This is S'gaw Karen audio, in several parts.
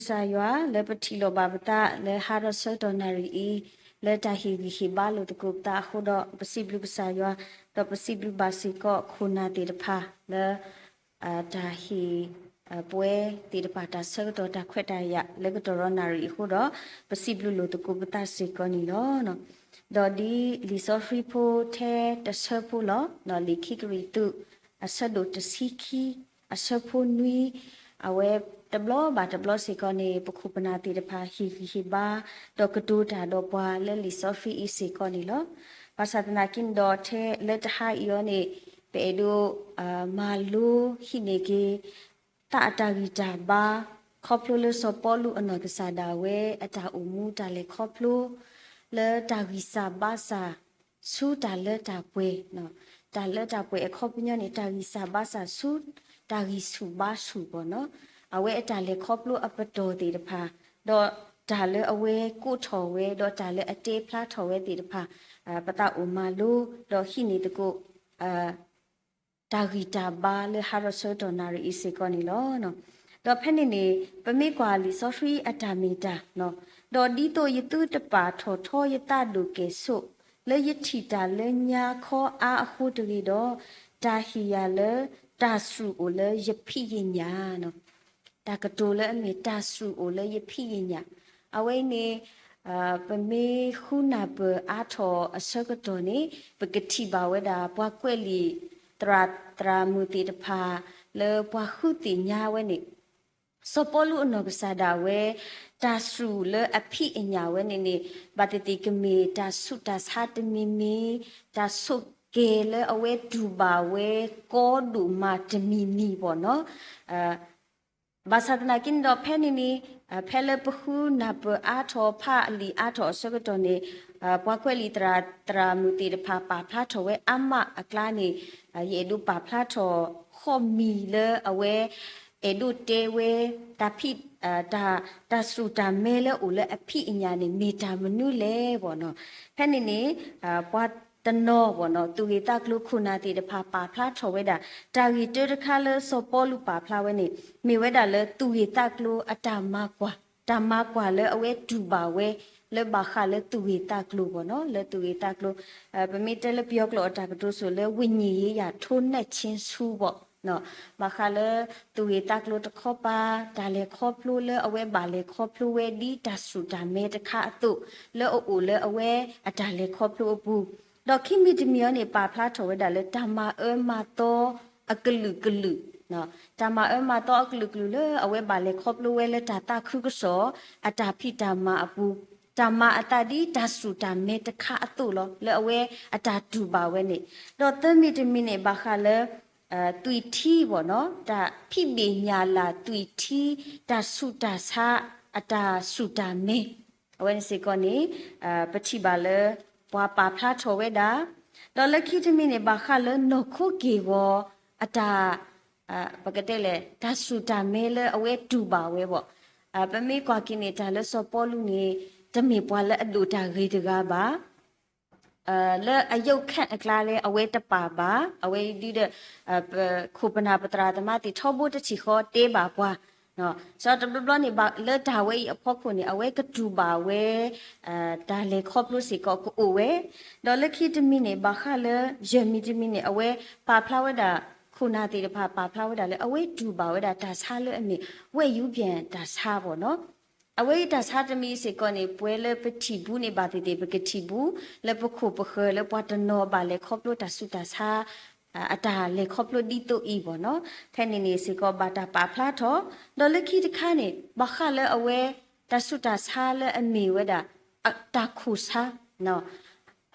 ပစံးဘျုးကစၢ်ယွၤလၢပထံၣ်လိာ်ဘၣ်ပသးလၢဟါထီၣ်ဆၢကတီၢ်နၣ်ရံၣ်အံၤ လၢတၢ်ဟ့ၣ်ဂံၢ်ဟ့ၣ်ဘါလိာ်သကိးပသးအဃိဒီး ပစံးဘျုးကစၢ်ယွၤ, ဒီးပစံးဘျုးဘၣ်စ့ၢ်ကီးခိၣ်နၢ်သ့ၣ်တဖၣ်လၢ တၢ်ဟ့ၣ် ပဝဲသ့ၣ်တဖၣ်တၢ်ဆၢကတီၢ်တၢ်ခွဲးတၢ်ယာ်လၢကတီၢ်ဒီးနၣ်ရံၣ်အဃိဒီး ပစံးဘျုးလိာ်သကိးပသးစ့ၢ်ကီးန့ၣ်လီၤ. ဒီးဒ်လံာ်စီဆှံဖိထဲတဆၢဖိလီၤ. လံာ်ခံကရံၣ်သူး အဆၢဒိၣ်တဆံခံ အဆၢဖိနွံ အဝဲတဘျီဘၣ်တဘျီစ့ၢ်ကီးန့ၣ် ပခိၣ်ပနၢ်သ့ၣ်တဖၣ်ဟ့ၣ်ဂံၢ်ဟ့ၣ်ဘါ ဒီးကတိၤတၢ်ဒီးပှၤလၢလံာ်စီဆှံအံၤစ့ၢ်ကီးန့ၣ်လီၤ. ဘၣ်ဆၣ်သနာ်က့န့ၣ်ဒီးထဲလၢတဟါအံၤအီၤန့ၣ် ပအဲၣ်ဒိး မၤလိဟံးန့ၢ်က့ၤ သးအတၢ်ဂံၢ်တၢ်ဘါ ခီဖျိလၢစီၤပီလူးအနီၢ်ကစၢ်ဒၣ်ဝဲ အတၢ်အိၣ်မူတၢ်လဲၤခီဖျိ လၢတၢ်ဂံၢ်စၢ်ဘါစၢ် ဆူတၢ်လၢတၢ်ပှဲၤ, တၢ်လၢတၢ်ပှဲၤအခီပညီန့ၣ် တၢ်ဂံၢ်စၢ်ဘါစၢ်ဆူ တၢ်ဂံၢ်ဆူၣ်ဘါဆူၣ်ဘၣ်နီၤ, အဝဲအတၢ်လဲၤခီဖျိအပတီၢ်သ့ၣ်တဖၣ်, ဒီးတၢ်လၢအဝဲကိးထီၣ်ဝဲ ဒီးတၢ်လၢအတဲဖျါထီၣ်ဝဲသ့ၣ်တဖၣ်, ပသးအိၣ်မၤလိ ဒီးဟံးန့ၢ်သကိး တၢ်ဂံၢ်တၢ်ဘါလၢဟါထီၣ်ဆၢကတီၢ်နၣ်ရံၣ်အံၤစ့ၢ်ကီးန့ၣ်လီၤ. ဒီးဖဲန့ၣ်န့ၣ် ပမ့ၢ်ကွၢ်လံာ်စီဆှံအတၢ်မ့ၢ်တၢ်, ဒီးဒ်သိးယသုတပာ်ထီၣ်ထီယသးဒိၣ်ကဲၣ်ဆိး လၢယထံၣ်တၢ်လၢညါခီအါအဃိတဂ့ၤဒီး, တၢ်ဟ့ၣ်ယၤလၢတၢ်စူၢ်အိၣ်လၢယဖံးယညၣ် တၢ်ကတိၤလၢအမ့ၢ်တၢ်စူၢ်အိၣ်လၢယဖံးယညၣ်, အဝဲအံၤန့ၣ် ပမ့ၢ်ဃုနၢ်ပၢၢ်အါထီၣ်အဆၢကတီၢ်န့ၣ် ပကထံၣ်ဘၣ်ဝဲဒၣ် ပှၤကွဲးလံာ်သရၣ်သရၣ်မုၣ်သ့ၣ်တဖၣ် လၢပှၤဃုသ့ၣ်ညါဝဲန့ၣ် စီၤပီလူးအနီၢ်ကစၢ်ဒၣ်ဝဲ တၢ်စူၢ်လၢအဖံးအညၣ်ဝဲန့ၣ်န့ၣ် ဘၣ်သ့ၣ်သ့ၣ်ကမ့ၢ်တၢ်ဆူးတၢ်ဆါတမံၤမံၤ, တၢ်ဆိးက့ၤလၢအဝဲတူၢ်ဘၣ်ဝဲကီဒိၣ်မးတမံၤမံၤဘၣ်နီၤ. ဘၣ်ဆၣ်သနာ်က့န့ၣ်ဒီး ဖဲန့ၣ်န့ၣ် ဖဲလၢပဃုနၢ်ပၢၢ်အါထီၣ် ဖးလံာ်အါထီၣ်အဆၢကတီၢ်န့ၣ် ပှၤကွဲးလံာ်သရၣ်သရၣ်မုၣ်သ့ၣ်တဖၣ် ပာ်ဖျါထီၣ်ဝဲအါမးအကျါန့ၣ် ယအဲၣ်ဒိးပာ်ဖျါထီၣ်ဃီၣ်မံၤလၢအဝဲ အဲၣ်ဒိးတဲဝဲ တၢ်ဖံး တၢ် တၢ်စူၢ်တၢ်မဲလၢအိၣ်လၢအဖံးအညၣ်န့ၣ် မ့ၢ်တၢ်မနုၤလဲၣ်ဘၣ်နီၤ. ဖဲန့ၣ်န့ၣ် ပှၤတနီၤဘၣ်နီၤ သူၣ်ဂ့ၢ်သးကျိၤခိၣ်နၢ်သ့ၣ်တဖၣ်ပာ်ဖျါထီၣ်ဝဲဒၣ် တၢ်ဂ့ၢ်တၢတခါလၢစီၤပီလူးပာ်ဖျါဝဲန့ၣ် မ့ၢ်ဝဲဒၣ်လၢသူၣ်ဂ့ၢ်သးကျိၤအတၢ်မၤကွၢ်, တၢ်မၤကွၢ်လၢအဝဲတူၢ်ဘၣ်ဝဲ လၢဘၣ်ဃးလၢသူၣ်ဂ့ၢ်သးကျိၤဘၣ်နီၤ, လၢသူၣ်ဂ့ၢ်သးကျိၤ ပမ့ၢ်တဲလၢပယီၤကျိာ်အတၢ်ကတိၤစိၤလၢ ဝိညာဉ်ရေးရာထိုးနှက်ခြင်းဆူ ဘၣ်နီၤ, ဘၣ်ဃးလၢ သူၣ်ဂ့ၢ်သးကျိၤတခီပၤ တၢ်လဲၤခီဖျိလၢအဝဲဘၣ်လဲၤခီဖျိဝဲဒ်တၢ်စူၢ်တၢ်မဲတခါအသိး လၢအအိၣ်လၢအဝဲအတၢ်လဲၤခီဖျိအပူၤ, ဒီးခံမံၤတမံၤအံၤန့ၣ် ပာ်ဖျါထီၣ်ဝဲဒၣ်လၢတၢ်မၤအၢမၤသီအကလုာ်ကလုာ် တၢ်မၤအၢမၤသီအကလုာ်ကလုာ်လၢအဝဲဘၣ်လဲၤခီဖျိဝဲလၢတၢ်သးခုကစီၣ် အတၢ်ဖံးတၢ်မၤအပူၤ, တၢ်မၤအသးဒ်တၢ်စူၢ်တၢ်မဲတခါအသိးလီၤ လၢအဝဲအတၢ်တူၢ်ဘၣ်ဝဲန့ၣ်, ဒီးသၢမံၤတမံၤန့ၣ် ဘၣ်ဃးလၢ သွံၣ်ထံဘၣ်နီၤ, တၢ်ဖံးဘ့ၣ်ညၣ်လၢ်သွံၣ်ထံ, တၢ်ဆူးတၢ်ဆါ, အတၢ်စူၢ်တၢ်မဲ, အဝဲန့ၣ်စ့ၢ်ကီးန့ၣ် ပထံၣ်ဘၣ်လၢ ပှၤပာ်ဖျါထီၣ်ဝဲဒၣ်, ဒီးလၢခံတမံၤန့ၣ် ဘၣ်ဃးလၢနီၢ်ခိက့ၢ်ဂီၤ အတၢ် ပကတဲလဲၣ် တၢ်စူၢ်တၢ်မဲလၢအဝဲတူၢ်ဘၣ်ဝဲဘၣ်, ပမ့ၢ်ကွၢ်က့ၤန့ၣ် တၢ်လၢစီၤပီလူးန့ၣ် တမ့ၢ်ပှၤလၢအဒိၣ်တၢ်ဂ့ၤတဂၤဘၣ် လၢအယုၢ်ခၣ်အကျါလၢအဝဲတပာ်ဘၣ်, အဝဲဒုဒီး ပခိၣ်ပနၢ်ပသရၣ်သမါသ့ၣ်ထီဘိတထံၣ်ဃီတဲဘၣ်ပှၤ, စီၤတဘျီဘျီန့ၣ် လၢတၢ်ဝဲအံၤအဖီခိၣ်န့ၣ် အဝဲကတူၢ်ဘၣ်ဝဲ တၢ်လဲၤခီဖျိစ့ၢ်ကီးကအိၣ်ဝဲ, ဒီးလၢခံတမံၤန့ၣ် ဘၣ်ဃးလၢ ယဲၢ်မံၤတမံၤန့ၣ် အဝဲပာ်ဖျါဝဲဒၣ် ခိၣ်နၢ်သ့ၣ်တဖၣ်ပာ်ဖျါဝဲဒၣ်လၢ အဝဲတူၢ်ဘၣ်ဝဲဒၣ်တၢ်ဆါလၢအမ့ၢ် ဝဲယူၤပၠဲၣ်တၢ်ဆါဘၣ်နီၤ အဝဲအံၤတၢ်ဆါတမံၤစ့ၢ်ကီးန့ၣ် ပဝဲလၢပထံၣ်ဘူးန့ၣ် ဘၣ်သ့ၣ်သ့ၣ် ပကထံၣ်ဘူး လၢပခိၣ်ပဃၢၤလၢပှၤတနီၤဘၣ်လဲၤခီဖျိတၢ်ဆူးတၢ်ဆါ အတၢ်လဲၤခီဖျိဒ်သိးအံၤဘၣ်နီၤ. ဖဲန့ၣ်န့ၣ်စ့ၢ်ကီးဘၣ်တၢ်ပာ်ဖျါထီၣ်, ဒီးလၢခံတခါန့ၣ် ဘၣ်ဃးလၢအဝဲ တၢ်ဆူးတၢ်ဆါလၢအမ့ၢ်ဝဲဒၣ် တၢ်ခိၣ်ဆါ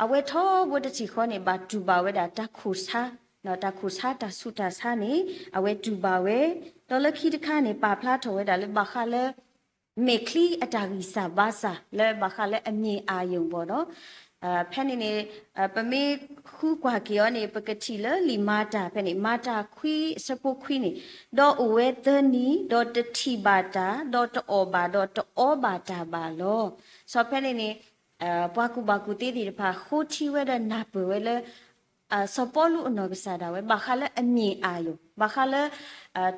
အဝဲထီဘိတထံၣ်ဃီန့ၣ် ဘၣ်တူၢ်ဘၣ်ဝဲဒၣ်တၢ်ခိၣ်ဆါ, တၢ်ခိၣ်ဆါတၢ်ဆူးတၢ်ဆါန့ၣ် အဝဲတူၢ်ဘၣ်ဝဲ, ဒီးလၢခံတခါန့ၣ် ပာ်ဖျါထီၣ်ဝဲဒၣ်လၢဘၣ်ဃးလၢ မဲာ်ချံအတၢ်ဂံၢ်စၢ်ဘါစၢ် လၢဘၣ်ဃးလၢအမ့ၢ်အၢယိာ်ဘၣ်နီၤ. ဖဲန့ၣ်န့ၣ် ပမ့ၢ်ဃုကွၢ်က့ၤအီၤန့ၣ် ပကထံၣ်လၢလံာ်မၤတၢ်ဖဲန့ၣ် မၤတၢ်ခွံအဆၢဖိခွံန့ၣ်, ဒီးအိၣ်ဝဲသၢနံၤ ဒီးတထံၣ်ဘၣ်တၢ် ဒီးတအီၣ်ဘၣ် ဒီးတအီဘၣ်တၢ်ဘၣ်လီၤ. စီၤဖဲန့ၣ်န့ၣ် ပှၤကူၣ်ဘၣ်ကူၣ်သ့သ့ၣ်တဖၣ် ဃိထံဝဲဒီးနၢ်ပၢၢ်ဝဲလၢ စီၤပီလူးအနီၢ်ကစၢ်ဒၣ်ဝဲ ဘၣ်ဃးလၢအမ့ၢ်အၢယိာ် ဘၣ်ဃးလၢ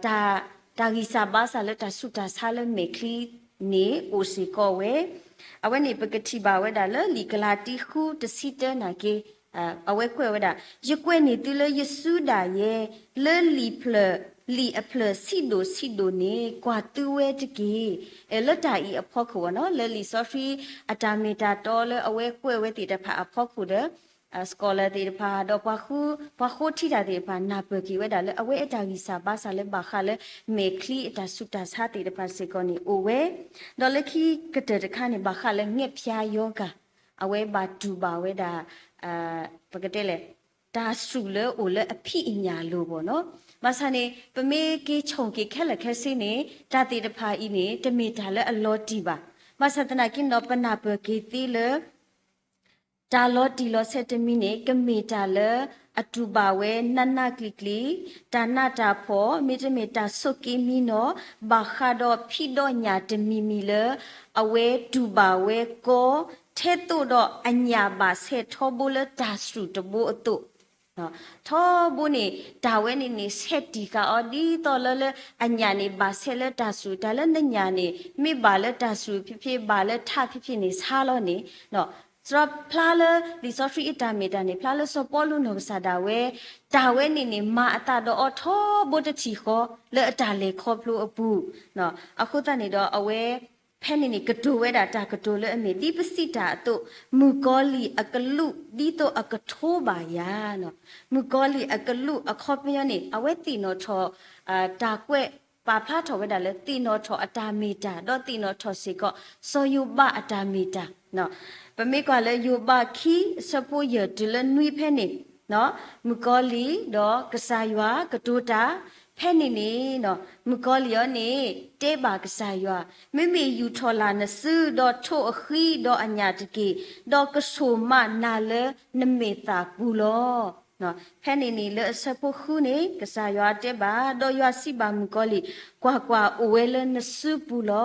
တၢ် တၢ်ဂံၢ်စၢ်ဘါစၢ်လၢတၢ်ဆူးတၢ်ဆါလၢမဲာ်ချံန့ၣ် အိၣ်စ့ၢ်ကီးဝဲ. အဝဲန့ၣ်ပကထံၣ်ဘၣ်ဝဲဒၣ်လၢလံာ်ကလၤတံ ဃု တဆံတၢ နာ်က့ အဝဲကွဲးဝဲဒၣ်, ယကွဲးန့ၢ်သုလၢယစုဒၣ်ယဲ လၢလံာ်ဖျၢၣ်, လံာ်အဖျၢၣ်ဆံးဒိၣ်ဆံးဒိၣ်န့ၣ် ကွၢ်သုဝဲတက့ၢ်. လၢတၢ်အံၤအဖီခိၣ်နီၤ လၢလံာ်စီဆှံအတၢ်မ့ၢ်တၢ်တီလၢအဝဲကွဲးဝဲသ့ၣ်တဖၣ်အဖီခိၣ်ဒီး scholar သ့ၣ်တဖၣ် ဒီးပှၤဃိထံတၢ်သ့ၣ်တဖၣ် နၢ်ပၢၢ်က့ၤဝဲဒၣ်လၢအဝဲအဲၣ်တၢ်ဂံၢ်စၢ်ဘါစၢ်လၢဘၣ်ဃးလၢ မဲာ်ချံအတၢ်ဆူးတၢ်ဆါသ့ၣ်တဖၣ်စ့ၢ်ကီးန့ၣ်အိၣ်ဝဲ, ဒီးလၢခံကတၢၢ်တခါန့ၣ် ဘၣ်ဃးလၢငှက်ဖျားရောဂါ အဝဲဘၣ်တူၢ်ဘၣ်ဝဲဒၣ် ပကတဲလဲၣ် တၢ်စူၣ်လၢအိၣ်လၢအဖံးအညၣ်အလိၤဘၣ်နီၤ. ဘၣ်ဆၣ်န့ၣ် ပမ့ၢ်က့ၤဆိၣ်က့ၤခဲလၢာ်ခဲဆ့န့ၣ် တၢ်သ့ၣ်တဖၣ်အံၤန့ၣ် တမ့ၢ်တၢ်လၢအလီၤတံၢ်ဘၣ်. ဘၣ်ဆၣ်သနာ်က့န့ၣ်ဒီး ပနၢ်ပၢၢ်က့ၤသ့လၢ တၢ်လီၤတံၢ်လီၤဆဲးတမံၤန့ၣ် ကမ့ၢ်တၢ်လၢအတူၢ်ဘၣ်ဝဲနးနးကျံၤကျံၤ, တၢ်နးတၢ်ဖှီၣ်, မ့တမ့ၢ်တၢ်ဆိးက့မံနီၤ, ဘၣ်ဃးဒီးဖံးဒီးညၣ်တမံၤမံၤလၢ အဝဲတူၢ်ဘၣ်ဝဲကီ, ထဲသိးဒီးအညၣ်ဘၣ်ဆဲးထီဘိလၢတၢ်စူၣ်တဘိအသိး ထီဘိန့ၣ် တၢ်ဝဲန့ၣ်န့ၣ် ဆဲးတံၢ်ဃာ်အီၤဒ်သိးလၢလၢအညၣ်န့ၣ် ဘၣ်ဆဲးလၢတၢ်စူၣ်, တၢ်လၢနညၣ်န့ၣ် မ့ၢ်ဘၣ်လၢတၢ်စူၣ်ဖံးဖံး ဘၣ်လၢထးဖံးဖံးန့ၣ် ဆါလီၤန့ၣ်, စရီဖျါလၢလံာ်စီဆှံအတၢ်မ့ၢ်တၢ်န့ၣ် ဖျါလၢစီၤပီလူးနီၢ်ကစၢ်ဒၣ်ဝဲ တၢ်ဝဲန့ၣ်န့ၣ် မၤအသးဒီးအီၤထီဘိတထံၣ်ဃီ လၢအတၢ်လဲၤခီဖျိအပူၤ, အဃိသတးန့ၣ်ဒီးအဝဲ ဖဲန့ၣ်န့ၣ် ကတိၤဝဲဒၣ်တၢ်ကတိၤလၢအမ့ၢ် ဒ်ပစံးတၢ်အသိး, မုၣ်ကီၤလံၢ်အကလူး ဒ်သိးအကထိဘၣ်ယၤ, မုၣ်ကီၤလံၢ်အကလူးအခီပညီန့ၣ် အဝဲသ့ၣ်နီၣ်ထီၣ် တၢ်ကွဲးပာ်ဖျါထီၣ်ဝဲဒၣ်လၢ သ့ၣ်နီၣ်ထီၣ်အတၢ်မ့ၢ်တၢ် ဒီးသ့ၣ်နီၣ်ထီၣ်စ့ၢ်ကီး စီၤယိၤဘးအတၢ်မ့ၢ်တၢ် ပမ့ၢ်ကွၢ်လၢယိၤဘးခံ အဆၢဖိယဲၢ်တုၤလၢနွံဖဲန့ၣ်, မုၣ်ကီၤလံၢ်ဒီးကစၢ်ယွၤကတိၤတၢ်, ဖဲန့ၣ်န့ၣ် မုၣ်ကီၤလံၢ်အံၤန့ၣ် တဲဘၣ်ကစၢ်ယွၤ, မ့မ့ၢ်ယူာ်ထီၣ်လၢ်နစု ဒီးထိးအဃံဒီးအညၣ်တက့ၢ်, ဒီးကဆိၣ်မးနၤလၢနမဲာ်သၣ်ပူၤလီၤ. ဖဲန့ၣ်န့ၣ် လၢအဆၢဖိဃုန့ၣ် ကစၢ်ယွၤတဲဘၣ်, ဒီးယွၤစံးဘၣ်မုၣ်ကီၤလံၢ်, ကွၢ်ကွၢ်, အိၣ်ဝဲလၢနစုပူၤ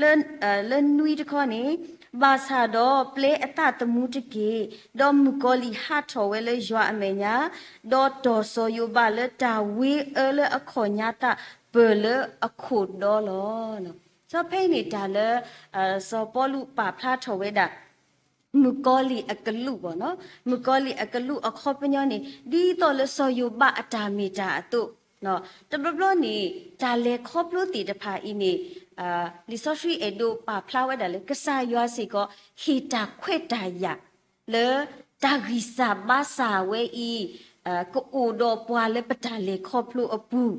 လီၤ. လၢနွံတခီန့ၣ်, ဘၣ်ဆၣ်ဒီးပျဲအသးသမူတက့ၢ်. ဒီးမုၣ်ကီၤလံၢ်ဟးထီၣ်ဝဲလၢယွၤအမဲာ်ညါ, ဒီးတီၢ်စီၤယိၤဘးလၢတၢ်ဝ့အၢလၢအခီၣ်ညါသးပၢၢ်လၢအခိၣ်ဒီလီၤ. စီၤဖဲအံၤန့ၣ်တၢ်လၢ စီၤပီလူးပာ်ဖျါထီၣ်ဝဲဒၣ် မုၣ်ကီၤလံၢ်အကလူးဘၣ်နီၤ, မုၣ်ကီၤလံၢ်အကလူးအခီပညီန့ၣ် ဒ်သိးလၢစီၤယိၤဘးအတၢ်မ့ၢ်တၢ်အသိး, တဘျီဘျီန့ၣ် တၢ်လဲၤခီဖျိသ့ၣ်တဖၣ်အံၤန့ၣ် လံာ်စီဆှံအဲၣ်ဒိးပာ်ဖျါဝဲဒၣ်လၢ ကစၢ်ယွၤစ့ၢ်ကီး ဟ့ၣ်တၢ်ခွဲးတၢ်ယာ် လၢတၢ်ဂံၢ်စၢ်ဘါစၢ်ဝဲအံၤ ကအိၣ်ဒီးပှၤလၢပတၢ်လဲၤခီဖျိအပူၤ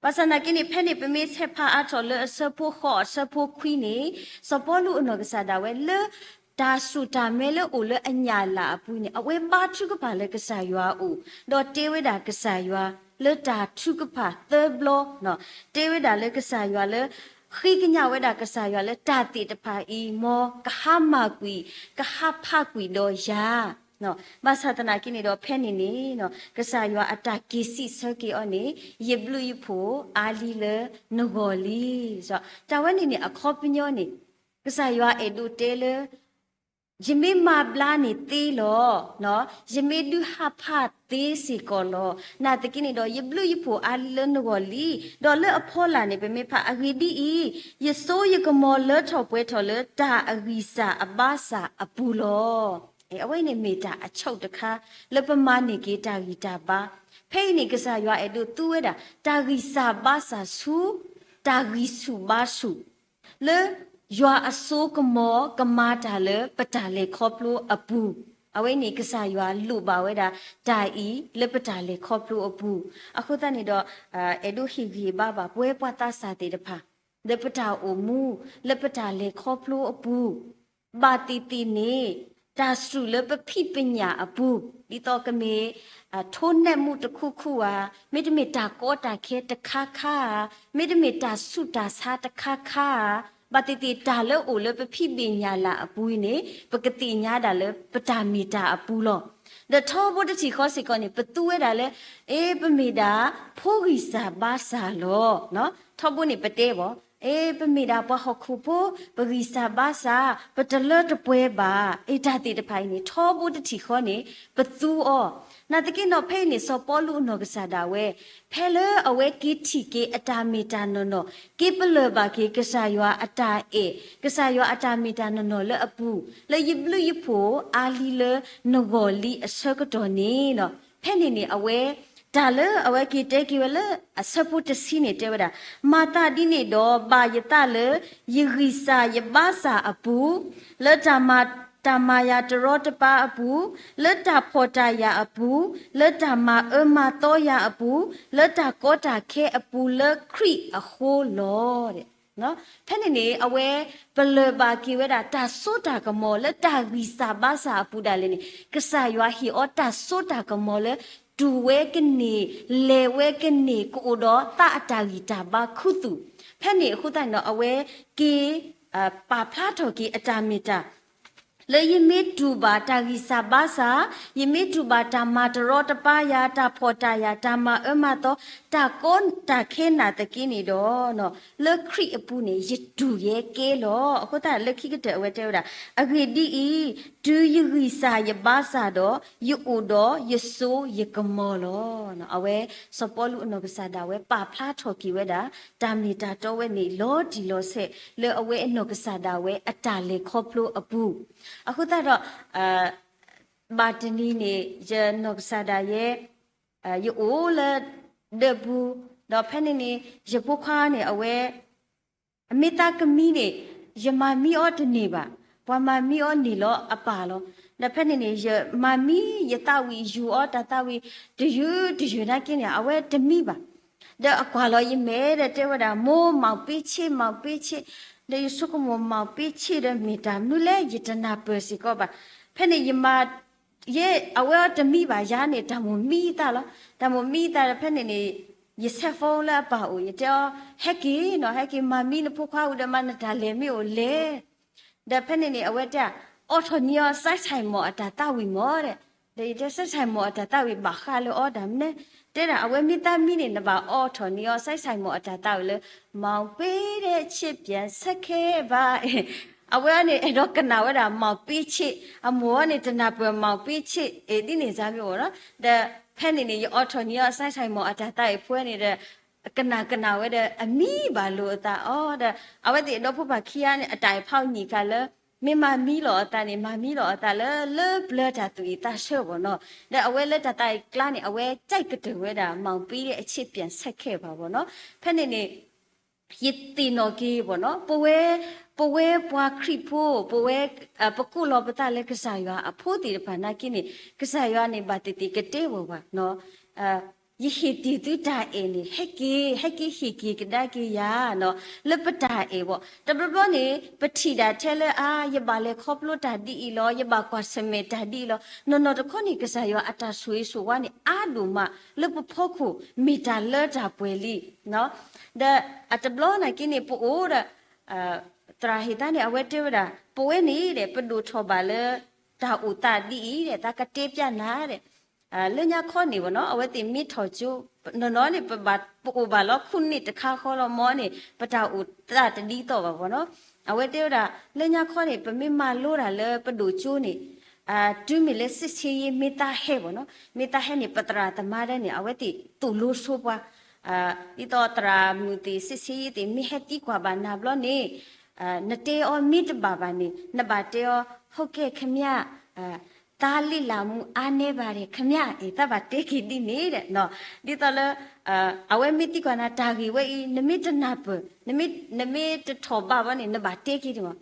ဘၣ်ဆၣ်သနာ်က့န့ၣ် ဖဲန့ၣ်ပမ့ၢ်ဆဲးဖးအါထီၣ်လၢအဆၢဖိဃိး အဆၢဖိခွံန့ၣ်, စီၤပီလူးအနီၢ်ကစၢ်ဒၣ်ဝဲလၢ တၢ်စူၢ်တၢ်မဲလၢအိၣ်လၢအညၣ်လၢ်အပူၤန့ၣ် အဝဲဘါထုကဖၣ်လၢကစၢ်ယွၤအအိၣ်, ဒီးတဲဝဲဒၣ်ကစၢ်ယွၤ လၢတၢ်ထုကဖၣ်သၢဘျီ, တဲဝဲဒၣ်လၢကစၢ်ယွၤလၢ ဃ့ကညးဝဲဒၣ်ကစၢ်ယွၤလၢတၢ်သ့ၣ်တဖၣ်အံၤ မ်ကဟါမၢ်ကွံာ် ကဟါဖးကွံာ်ဒီးယၤ ဘၣ်ဆၣ်သနာ်က့န့ၣ်ဒီး ဖဲန့ၣ်န့ၣ် ကစၢ်ယွၤအတၢ်က့ၤစံးဆၢက့ၤအီၤန့ၣ် ယဘျုးယဖှိၣ်အါလံလၢနဂီၢ်လံ. တၢ်ဝဲန့ၣ်န့ၣ် အခီပညီန့ၣ် ကစၢ်ယွၤအဲၣ်ဒိးတဲလၢ ယမ့ၢ်မၤဘျါန့ၣ်သ့လီၤ. ယမ့ၢ်ဒုးဟးဖးသ့စ့ၢ်ကီးလီၤ. နာ်သက့န့ၣ်ဒီး ယဘျုးယဖှိၣ်အါလံလၢနဂီၢ်လံ. ဒီးလၢအဖီလာ်န့ၣ် ပမ့ၢ်ဖးအဂ့ၢ်ဒ်အံၤ, ယစိယကမီၤလၢထီၣ်ပှဲၤထီၣ်လၢတၢ်အဂံၢ်စၢ်အဘါစၢ်အပူၤလီၤ. အဝဲအံၤန့ၣ်မ့ၢ်တၢ်အဆိၣ်တခါ လၢပမၤန့ၢ်က့ၤတၢ်ဂံၢ်တၢ်ဘါ. ဖဲအံၤန့ၣ် ကစၢ်ယွၤအဲၣ်ဒိးသူဝဲဒၣ် တၢ်ဂံၢ်စၢ်ဘါစၢ်ဆူ တၢ်ဂံၢ်ဆူၣ်ဘါဆူၣ် လၢယွၤအစိကမီၤကမၤတၢ်လၢပတၢ်လဲၤခီဖျိအပူၤ, အဝဲန့ၣ် ကစၢ်ယွၤလိၣ်ဘၣ်ဝဲဒၣ်တၢ်အံၤလၢပတၢ်လဲၤခီဖျိအပူၤ. အဃိသတးန့ၣ်ဒီး အဲၣ်ဒိးဟ့ၣ်ဂံၢ်ဟ့ၣ်ဘါဘၣ် ပဝဲပှၤသးစၢ်သ့ၣ်တဖၣ် လၢပတၢ်အိၣ်မူ လၢပတၢ်လဲၤခီဖျိအပူၤ ဘၣ်သ့ၣ်သ့ၣ်န့ၣ် တၢ်စူၢ်လၢပဖံးပညၣ်အပူၤ ဒ်သိးကမ့ၢ် ထိးနဲၣ်မူးတခူခူဧါ, မ့တမ့ၢ်တၢ်ကီတၢ်ခဲတခါခါဧါ, မ့တမ့ၢ်တၢ်ဆူးတၢ်ဆါတခါခါဧါ, ဘၣ်သ့ၣ်သ့ၣ်တၢ်လၢအိၣ်လၢပဖံးဘ့ၣ်ညၣ်လၢ်အပူၤအံၤန့ၣ် ပကသ့ၣ်ညါဒၣ်လၢပတၢ်မ့ၢ်တၢ်အပူၤလီၤ. ဒီးထီဘိတထံၣ်ဃီစ့ၢ်ကီးန့ၣ် ပသူဝဲဒၣ်လၢ အ့ ပမ့ၢ်ဒၣ် ဖိဂံၢ်စၢ်ဘါစၢ်လီၤ. ထီဘိန့ၣ်ပတဲဘၣ် အ့ ပမ့ၢ်ဒၣ်ပှၤဟီၣ်ခိၣ်ဖိ, ပဂံၢ်စၢ်ဘါစၢ်, ပတလၢတပှဲၤဘၣ်. အ့ တၢ်သ့ၣ်တဖၣ်အံၤန့ၣ် ထီဘိတထံၣ်ဃီန့ၣ် ပသူအီၤ. နာ်သက့နီၤ ဖဲအံၤန့ၣ် စီၤပီလူးအနီၢ်ကစၢ်ဒၣ်ဝဲ ဖဲလၢအဝဲက့ၤထံၣ်က့ၤအတၢ်မ့ၢ်တၢ်နီၢ်နီၢ်, က့ၤပလၢၢ်ဘၣ်က့ၤကစၢ်ယွၤအတၢ်အဲၣ်, ကစၢ်ယွၤအတၢ်မ့ၢ်တၢ်နီၢ်နီၢ်လၢအပူၤ, လၢယဘျုးယဖှိၣ်အါလံလၢနဂီၢ်လံအဆၢကတီၢ်န့ၣ်လီၤ. ဖဲန့ၣ်န့ၣ် အဝဲ တၢ်လၢအဝဲက့ၤတဲက့ၤဝဲလၢအဆၢဖိတဆံန့ၣ် တဲဝဲဒၣ်, မၤသးဒ်န့ၣ်ဒီး ဘၣ်ယသးလၢယဂံၢ်စၢ်ယဘါစၢ်အပူၤ, လၢတၢ်မၤ, တၢ်မၤယၤတရီတပါအပူၤ, လၢတၢ်ဖှီၣ်တၢ်ယာ်အပူၤ, လၢတၢ်မၤအၢမၤသီယၤအပူၤ, လၢတၢ်ကီတၢ်ခဲအပူၤလၢခရံာ်အဃိလီၤ. ဖဲန့ၣ်န့ၣ် အဝဲပလၢၢ်ဘၣ်က့ၤဝဲဒၣ် တၢ်စိတၢ်ကမီၤလၢတၢ်ဂံၢ်စၢ်ဘါစၢ်အပူၤဒၣ်လဲာ်န့ၣ် ကစၢ်ယွၤဟ့ၣ်အီၤတၢ်စိတၢ်ကမီၤလၢ တူၢ်ဝဲကန့ၢ်, လဲၤဝဲကန့ၢ်, ကအိၣ်ဒီးသးအတၢ်ဂံၢ်တၢ်ဘါခူသူၣ်. ဖဲန့ၣ်အဃိသတးန့ၣ်ဒီး အဝဲက့ၤ ပာ်ဖျါထီၣ်က့ၤအတၢ်မ့ၢ်တၢ် လၢယမ့ၢ်တူၢ်ဘၣ်တၢ်ဂံၢ်စၢ်ဘါစၢ်, ယမ့ၢ်တူၢ်ဘၣ်တၢ်မၤတရီတပါယၤ, တၢ်ဖှီၣ်တၢ်ယာ်, တၢ်မၤအၢမၤသီ, တၢ်ကီတၢ်ခဲနာ်သက့န့ၣ်ဒီး, လၢခရံာ်အပူၤန့ၣ် ယတူၢ်ယဲကဲလီၤ. အဃိသတးလၢခံကတၢၢ်အဝဲတဲဝဲဒၣ်, အဂ့ၢ်ဒ်အံၤ, တုၤယဂံၢ်စၢ်ယဘါစၢ်ဒီး, ယအိၣ်ဒီးယစိယကမီၤလီၤ. အဝဲ စီၤပီလူးအနီၢ်ကစၢ်ဒၣ်ဝဲ ပာ်ဖျါထီၣ်က့ၤဝဲဒၣ် တၢ်မ့ၢ်တၢ်တီဝဲန့ၣ် လီၤတံၢ်လီၤဆဲး လၢအဝဲအနီၢ်ကစၢ်ဒၣ်ဝဲအတၢ်လဲၤခီဖျိအပူၤ. အဃိသတးဒီး ဘၣ်တနံၤန့ၣ် ယနီၢ်ကစၢ်ဒၣ်ယဲ ယအိၣ်လၢဒၢးပူၤ, ဒီးဖဲန့ၣ်န့ၣ် ယဖိခွါန့ၣ် အဝဲ အမ့ၢ်သးကမံန့ၣ် ယမၤမံအီၤတန့ၢ်ဘၣ်, ပှၤမၤမံအီၤန့ၢ်လီၤအပၢ်လီၤ. ဒီးဖဲန့ၣ်န့ၣ် ယမၤမံယသးဝံၣ် ယူၤအီၤတၢ်သးဝံၣ် တယုၢ်တယုၢ်နာ်က့န့ၣ် အဝဲတမံဘၣ်. ဒီးအကွၢ်လီၤယမဲာ်ဒီးတဲဝဲဒၣ် မိၢ်မောင်ပေးချေ, မောင်ပေးချေ, ဒီးယဆိကမိၣ် မောင်ပေးချေ ဒီးမ့ၢ်တၢ်မနုၤလဲၣ် ယတနၢ်ပၢၢ်စ့ၢ်ကီးဘၣ်. ဖဲန့ၣ်ယမၤ ယဲ အဝဲအီၤတမံဘၣ်ယၤန့ၣ် တၢ်မိၣ်မံယသးလီၤ. တၢ်မိၣ်မံယသးဒီးဖဲန့ၣ်န့ၣ် ယဆဲး phone လၢအပၢ်အိၣ် ယတဲအီၤ ဟဲက့ၤနီၤ ဟဲက့ၤမၤမံနဖိခွါဝံၤဒီးမၤနတၢ်လဲၤမ့ၢ်အိၣ်လဲၣ်. ဒီးဖဲန့ၣ်န့ၣ် အဝဲတဲ အိးထီၣ်န့ၢ်အီၤ စဲးဆဲးမီၢ်အတၢ်သးဝံၣ်မီၢ်ဒီး, ဒီးယတဲ စဲးဆဲးမီၢ်အတၢ်သးဝံၣ်ဘၣ်ဃးလၢအီၤတၢ်မနုၤ, တဲဒၣ် အဝဲမ့ၢ်သးမံန့ၣ် နဘၣ်အိးထီၣ်န့ၢ်အီၤ စဲးဆဲးမီၢ်အတၢ်သးဝံၣ်လၢ မောင်ပေးတဲ့ချစ်ပြန်ဆက်ခဲ့ပါ အဝဲအန့ၣ် အဲၣ်ဒိးကနၣ်ဝဲဒၣ် မောင်ပေးချေ, အမိၢ်အီၤန့ၣ် တနၢ်ပၢၢ် မောင်ပေးချေ အ့ၣ် ဒ်န့ၣ်စၢ်မ့ၢ်အိၣ်နီၤ. ဒီးဖဲန့ၣ်န့ၣ် ယအိးထီၣ်န့ၢ်အီၤ စဲးဆဲးမီၢ်အတၢ်သးဝံၣ်ဖဲန့ၣ်ဒီး ကနၣ်ကနၣ်ဝဲဒီး အမံဘၣ်လိာ်အသးအီၤဒီး အဝဲသ့ၣ်အဒီဖိပၢ်ခံဂၤန့ၣ် အတၢ်ဖးအီၣ်ညံၣ်ဃာ်လၢ မ့ၢ်မၤမံလီၤအသးန့ၣ် မၤမံလီၤအသးလၢ လၢပျၢၤတၢ်သူၣ်အံၣ်သးဆၢဘၣ်နီၤ. ဒီးအဝဲလၢတၢ်သးအံၤကျါန့ၣ် အဝဲ ကြိုက်ကတၢၢ် ဝဲဒၣ် မောင်ပေးတဲ့အချစ်ပြန်ဆက်ခဲ့ပါ ဘၣ်နီၤ. ဖဲန့ၣ်န့ၣ် ယသ့ၣ်နီၣ်က့ၤဘၣ်နီၤ ပဝဲ ပဝဲပှၤခရံာ်ဖိ ပဝဲ ပကိးလီၤပသးလၢကစၢ်ယွၤအဖိသ့ၣ်တဖၣ်နာ်က့န့ၣ် ကစၢ်ယွၤန့ၣ် ဘၣ်သ့ၣ်သ့ၣ်ကတဲဝဲဘၣ်နီၤ ယဟ့ၣ်တ့ၢ်သုတၢ်အဲၣ်န့ၣ် ဟဲက့ၤ ဟဲက့ၤဟ့ၣ်က့ၤကဒါက့ၤယၤနီၤ လၢပတၢ်အဲၣ်ဘၣ်. တဘျီဘျီန့ၣ် ပထံၣ်ဒၣ်ထဲလၢအါ ယဘၣ်လဲၤခီဖျိတၢ်ဒ်အံၤလီၤ ယဘၣ်ကွၢ်ဆၢၣ်မဲာ်တၢ်ဒ်အံၤလီၤ နီၢ်နီၢ်တခီန့ၣ် ကစၢ်ယွၤအတၢ်ဆိၣ်ဂ့ၤဆိၣ်ဝါန့ၣ် အါဒိၣ်မး လၢပဖီခိၣ် မ့ၢ်တၢ်လၢတၢ်ပှဲၤလံ ဒီးအတဘျီနာ်က့န့ၣ် ပအိၣ်ဒီး သရၣ်ဟ့ၣ်သးန့ၣ် အဝဲတဲဝဲဒၣ် ပဝဲန့ၣ်ဒီး ပဒိၣ်ထီၣ်ဘၣ်လၢ တၢ်အိၣ်သးဒ်အံၤဒီး သးကတဲပျးနၤဒီး လၢညါခီန့ၣ်ဘၣ်နီၤ အဝဲသ့ၣ်မ့ၢ်ထီၣ်ကၠိ နီၢ်နီၢ်န့ၣ် ပဘၣ် ပအိၣ်ဘၣ်လီၤ ခိၣ်နံၣ်တခါဃီလီၤ မ့ၢ်န့ၣ် ပတၢ်အိၣ်သးတဒ်သိးဘၣ်ဘၣ်နီၤ အဝဲတဲဝဲဒၣ် လၢညါခီန့ၣ် ပမ့ၢ်မၤလိတၢ်လၢပဒိၣ်ကၠိန့ၣ် တုၤမ့ၢ်လၢစစ်ဆေးရေး မ့ၢ်သးဟဲဘၣ်နီၤ မ့ၢ်သးဟဲန့ၣ် ပသရၣ်သမါဒၣ်န့ၣ် အဝဲသ့ၣ်သိၣ်လိဆိပှၤ ဒ်သိးသရၣ်မုၣ်သ့ၣ် စစ်ဆေးရေးသ့ၣ် မ့ၢ်ဟဲသံကွၢ်ဘၣ်နၤဘျီန့ၣ် နတဲအီၤမ့ၢ်တဘၣ်ဘၣ်န့ၣ် နဘၣ်တဲအီၤ ဟုတ်ကဲ့ခင်ဗျာ သားလေ့လာမှုအားနည်းပါတယ်ခင်ဗျာ အ့ၣ် သးဘၣ်တဲက့ၤဒ်န့ၣ်ဒီး ဒ်သိးလၢ အဝဲမ့ၢ်သံကွၢ်နၤတၢ်ဂ့ၢ်ဝဲအံၤ နမ့ၢ်တနၢ်ပၢၢ် နမ့ၢ်တထီၣ်ဘးဘၣ်န့ၣ် နဘၣ်တဲက့ၤဒ်မး